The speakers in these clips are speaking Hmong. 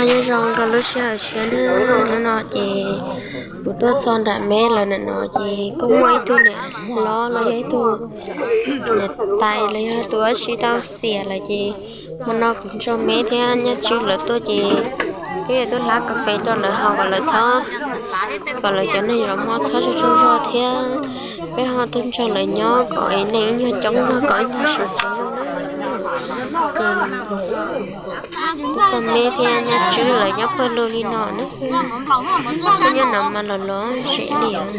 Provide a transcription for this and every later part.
Nyob zoo rau lub sij hawm tshiab na, hnub no ces kuv tuaj txog nram meb lawm na no ces kuj muaj ib tug niam hlob los yog ib tug niam tais los yog tus dab tsi tau xiam lawm ces hmo no kuv nrog meb thiab Nyob Tswb lawv tuaj ces peb yuav tuaj hlab kas fes rau lawv haus kom lawv txhob, kom lawv cov neeg zov hmo txhob tsaug tsaug zog thiab peb ho tuaj nrog lawv nyob kom es neeg ib nyuag coob zog kom ib nyuag sawv tsev zog na. Ces txog meb thiab Nyob Tswb lawv nyob pawg lug li no na. Nyob no mas los los ze li os.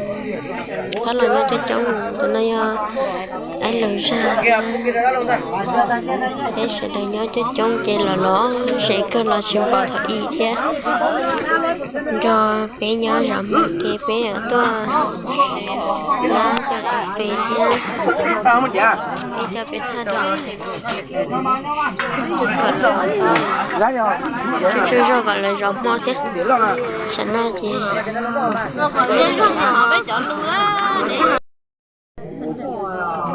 Qab los nyob coob coob, tus no yog Aib Laus Zaj thiab. Peb sawv daws nyob coob coob ces los los ze kawg los tsis npaum thaum ub thiab. Nrog peb nyob zov hmo ces peb tuaj hlab cov kas fes thiab peb cov peb thaj rau tsaug zog kom lawv zov hmo thiab. Tam no ces ua zog ntawd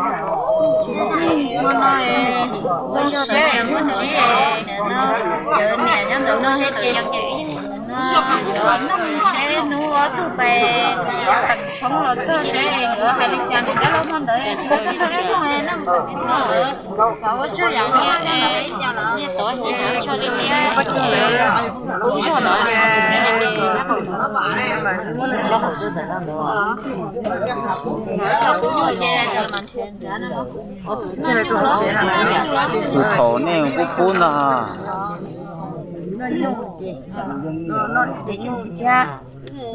ces muab cov niam nyob ntawm no, tus yau ces ib ntawm no, seb hnub ob tug pais teem tshoob los txog seb nkawd hais li cas, nws dab laug hmo ntawd tsis tau li dab laug ne, kom ua tsaug yam nyiaj tod ces tso li liab, pub zog tod, tus thaum nej kuj pub ntag.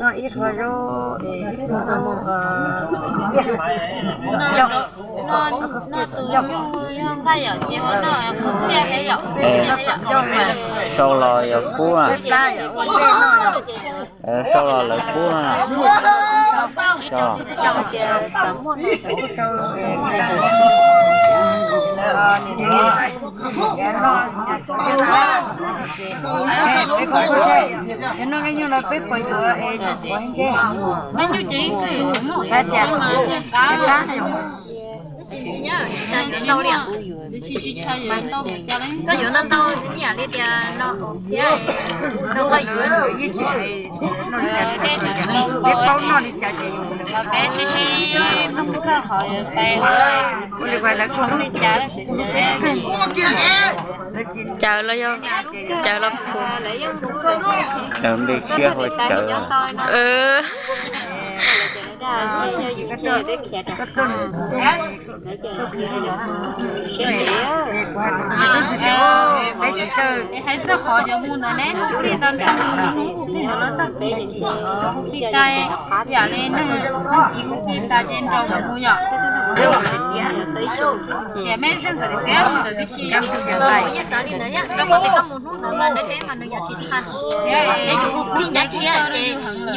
Noj ib qho zaub, ib qho zaub, tus nyuj yog nqaij yom, ces ho noj qhov tiaj heev yom. Sau los yog pub na. Sau los lawv pub na. Noj nyuj no peb puas yuav es puas nce? Xav tias qab, koj yuav ntau ntau ib yam li tias no thiab, no koj yuav ib tsis hais, peb paub noj li cas ces peb sib sib mus txog qhov ua li lawv tsis hnub li cas. Caws los yog, caws los phuam. Npe tshiab hu caws. Hais txog qhov yuav mus ntawd ne, hu plig tau ntawd, hu plig ntawd los tag pem, hu plig tas, yam li neeg, neeg txiv hu plig tas ces nrau mus yom. Tias mej zeeg nkawd tias peb mus ntawd tib si, yeej xav li ntawd thiab, rau qhov tias koj mus hnub ntawd mas nws teb mas nws yam tsis tshaj, yus hu plig ntawd thiab ces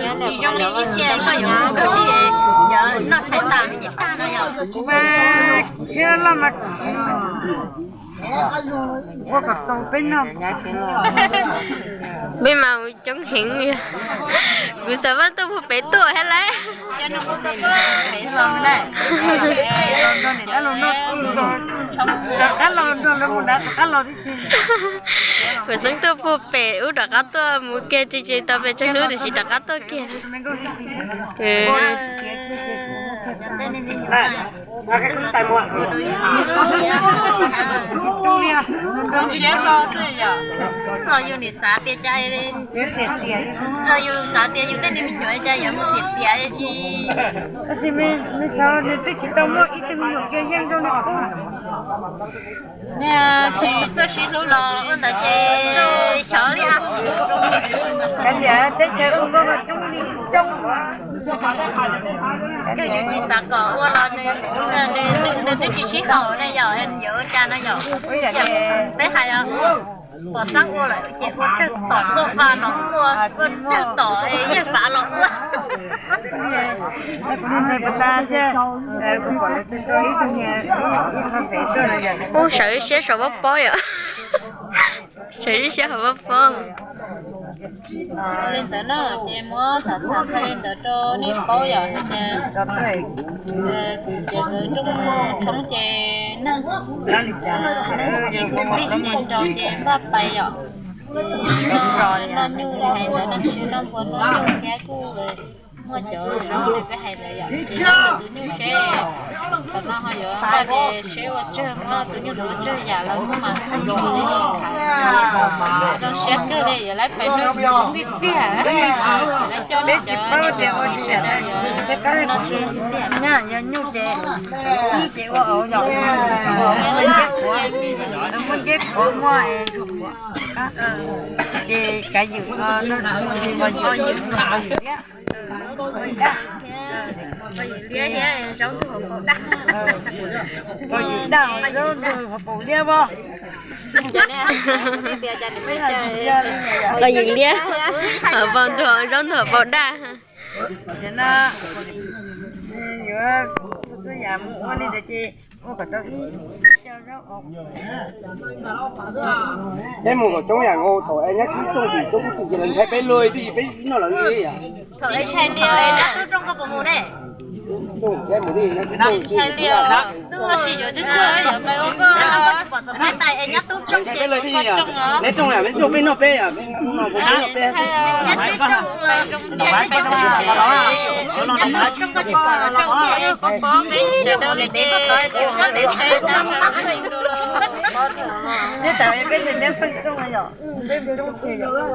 yus tsis zoo li ib txhia koj yuav mus nrog plig, yog noj tshais tas ces tag no yom. Siab loj mas ua kom tau peb noj. Peb mas ua coob heev, kuv xav pab tuaj puag pem tuaj thiab lauj. Rov qab los nrog lawv mus nrad, rov qab los tib si. Kuv xeeb tuaj puag pem ub rov qab tuaj mus kiag tsis tsis tau pes tsawg hnub tiam sis rov qab tuaj kiag. Zoo siab koj xwb yom. Yus nim xav tias cas, yus xav tias yus tej niag me nyuam cas yuav mus xiam tias tsis. Tab sis me thaud nws twb tsis tau muaj ib tug me nyuam yeej zoo li qub. Tsis txawj sib hlub los ua ntawd ces xyov li. Kav liam teb chaws ua nkauj mas coob li coob. Yus tsis xav kom ua los nws twb tsis sib haum ne yom, yuav ua cas no yom. Peb hais pom xeeb ua lawm ces ua tsawg tom, muaj qhov los ua, ua tsawg tom yeej fav los ua. Ub, sawv siab saum pob pob yom. Sawv siab saum pob pob. Li ntawd na, ces muab tham tham li ntawd rau nej paub yom, hais tias kuv tias nkawd rooj tshoob ces neeg, ces kuv plig ces nrau ces npaj pais yom. Noj nyuj li hais ntawd, noj nyuj thiab kuj muaj cov zaub li peb hais ntawd yom, ces tus nyuj seb, tam no ho yuav npaj tias seb ua tsawg, muab tus nyuj ntawd ua tsawg yam los muab mas zoo siab kawg li, yuav lawv pais noj tiag tiag. Peb tsis paub tias ua tsis yam, peb qab nyaj yog nyuj ces ib ces ua hauv yom, muaj nceb qhuav, muaj nceb qhuav muaj ntsuag qhuav, ces kav ywm, kav ywm thiab, kav ywm thiab zaub ntxuag paus daj, kav ywm daj zaub ntxuag paus liab as. Kav ywm liab, paus ntxuag zaub ntxuag paus daj. Ces no yuav txhua txhua yam mus ua li ntawd ces ua kom tau ib co zaub. Peb mus kom coob yam nkaus, thaum es nyob tsis txooj tim txooj tim ces lawv ntshai peb luag twb yim peb noj lawv li yom. Thaum es ntshai li os, tub rooj koj puas mus ne? Ntshai li os, tsis yuav tub rooj yuav pais ua koj. Ntshai peb luag twb yim, neb rooj yam peb rooj peb noj peb yom, peb noj peb noj peb. Neb tas peb tus neb pheej rooj yom. Peb pheej rooj,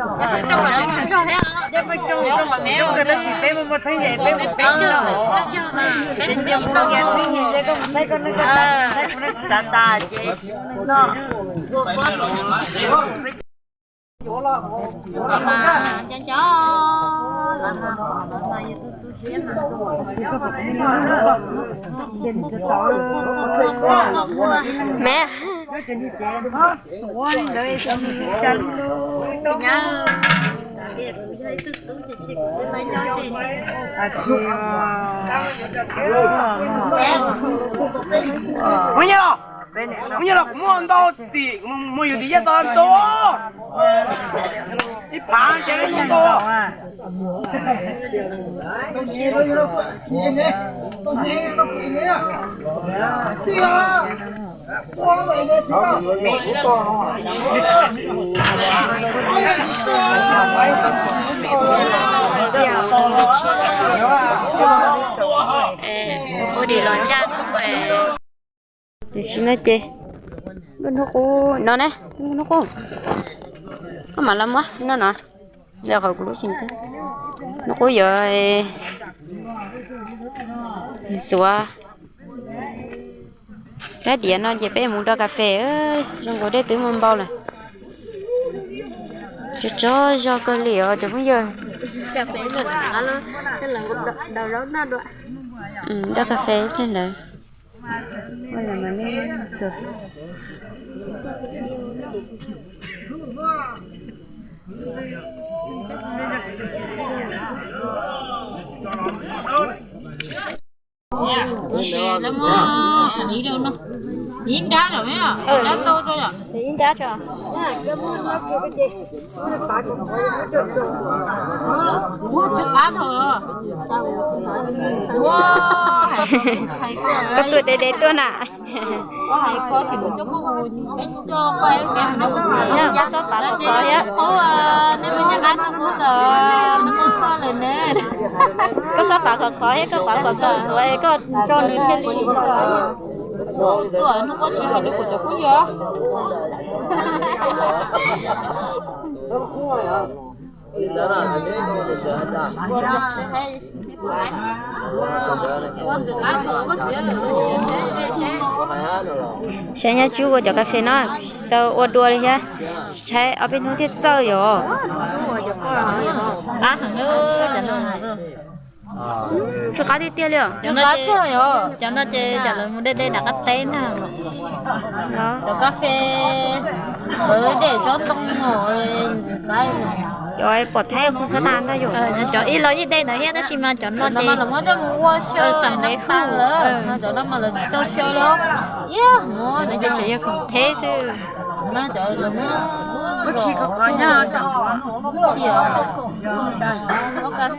rooj mas mus rooj kawg tab sis peb muaj muaj txheeb ze peb mus peb no. Ces nyias mus nyias txheeb ze, koj mus txheeb koj neeb koj tsav, kuv txheeb kuv neeb tsav tas ces tsis muaj neeg noj. Mas nco nco, lawv mas yus tus tu siab mas. Me. Ua nyias los, ua nyias los kuv muaj ntau tim, kuv muaj yus tim yaj tau ntau. Ib phav ces muaj ntau. Ua dim los ncaj. Tam sim no ces nkauj hnub qub no ne, nkauj hnub qub, koj mam los muab no no, qhov kuv lub tseem hnub qub yuav xuav rab diav no ces peb mus do kas fes, zoo nkaus dej twb muaj npau lawm. Tso tso zog kawg li os cov phooj ywg. Do kas fes ib pliag ntawd. Ib nrab lawm, ib nrab ntau tso yom. Ib nrab tso. Ua tsis qab thaum ua hais ntshai koj tuaj de de tuaj na. Koj hais koj tsis tau coj koj mus, peb coj koj ib kev mus nyob qhov qhov thiab. Qub, nej peb nyob qab hnub qub lawm, hnub qub tuaj lawm ne. Koj txhob pav qhov qhov thiab, koj pav qhov xuav xuav koj tso nws thiaj li. Tuaj hnub qub tsis hais rau kuv cov phooj ywg. Saib nyab Tsub ua cov kas fes no tau ua dua li thiab, tshaib ob peb hnub thiaj txawj yom. Qab heev. Tsw qab tiag tiag li os. Cov no ces cov lawv mus de de nram qab teb na. Cov kas fes, lawv de tsob ntoo, cov pom thaib khu xab tas ntag yom. Cov ib los yeej de ntawd thiab tab sis mas cov no ces lawv muab coj mus ua xyaw xeem neb hu lawm, cov no mas lawv tsis tau xyaw li. Iab muab lawv ces tseem yog khoom theb xwb. Cov lawv muab Tam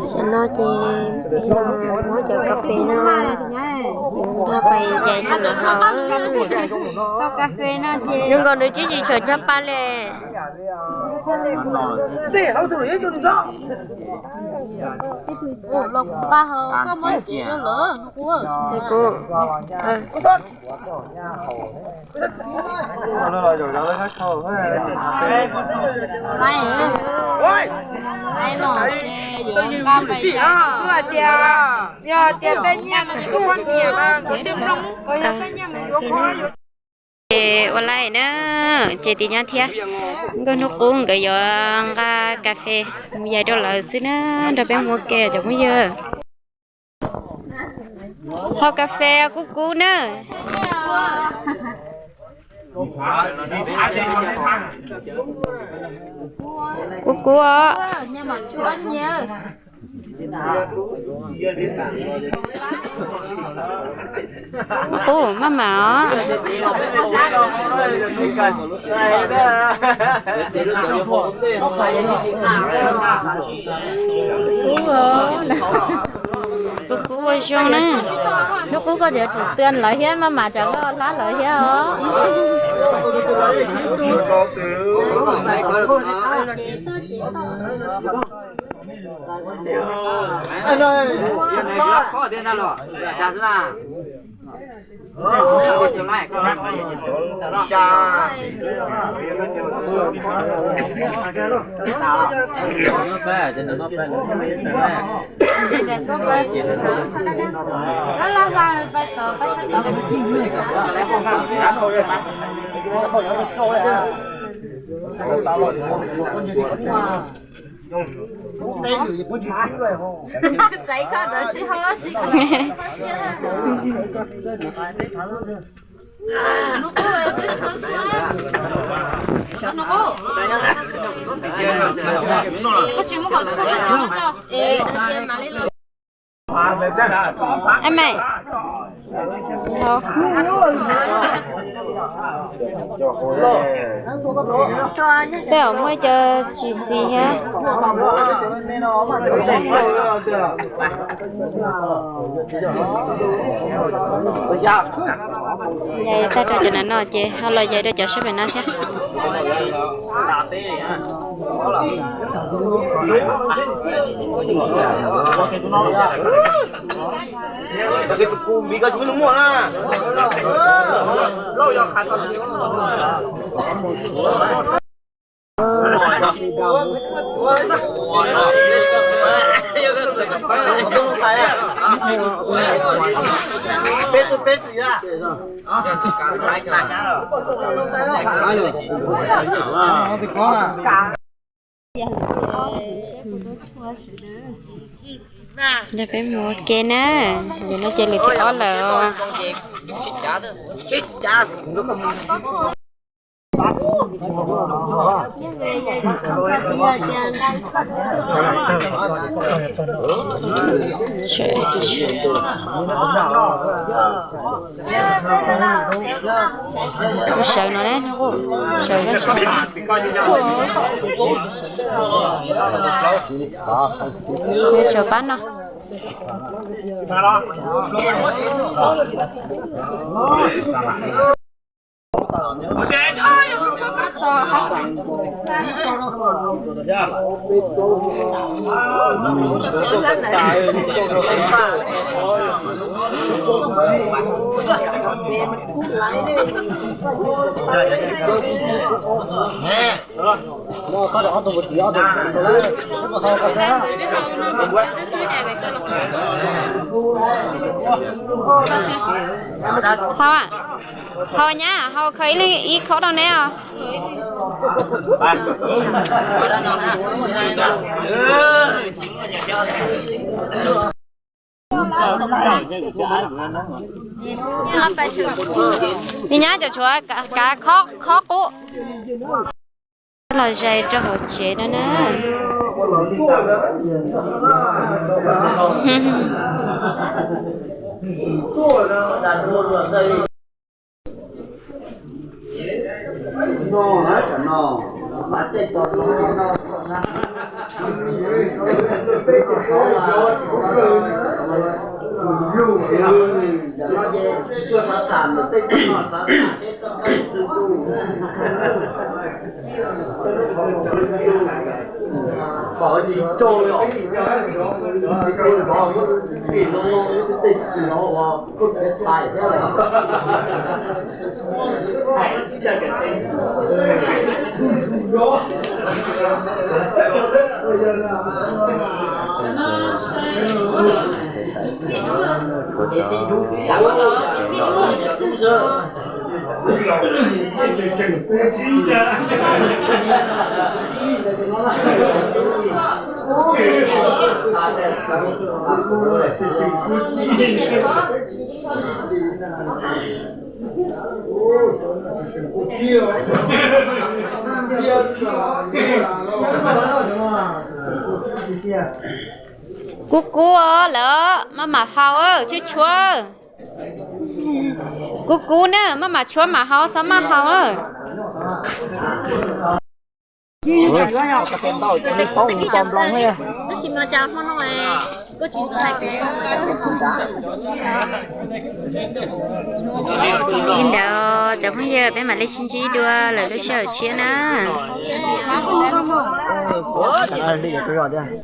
sim no ces peb los muab cov kas fes no, ces nrog pais cais rau nram haus. Zoo nkaus nws tsis tshua cog pa li. Kuv, kuv, Ces ua laij na, ces tim nyab thiab Nkauj Hnub Qub nkawd yuav nqa kas fes mus yais rau lawv xwb na, nrog peb mus ua ke cov phooj ywg. Haus kas fes kub kub na. Kub kub os. Ub, maj mam os. Kub kub ua zoo na. Hnub Qub koj yuav tsum twia lawv thiab, maj mam tsam koj hlab lawv thiab os. Em mày. Tej zaum muaj cov tsis xis thiab. Yais tag rau cov nav no ces ho los yais rau cov sab pem no thiab. Peb tug peb xwm a. Yog peb mus ua ke na, yog no ces lwm thib ob lawm. Sawv no ne, sawv, sawv pab no. Hau, hau nyab, hau khaws ib leeg ib khob rau neb os. Nim nyab cov tshuav kav khob qub los zais rau hauv tsev no na. Kub kub os lawm, maj mam haus tshuab tshuab. Kub kub na, maj mam tshuab mam haus, txhob maj haus. Li ntawd cov phooj ywg, peb mam li sib ntsib dua lwm lub sij hawm tshiab na.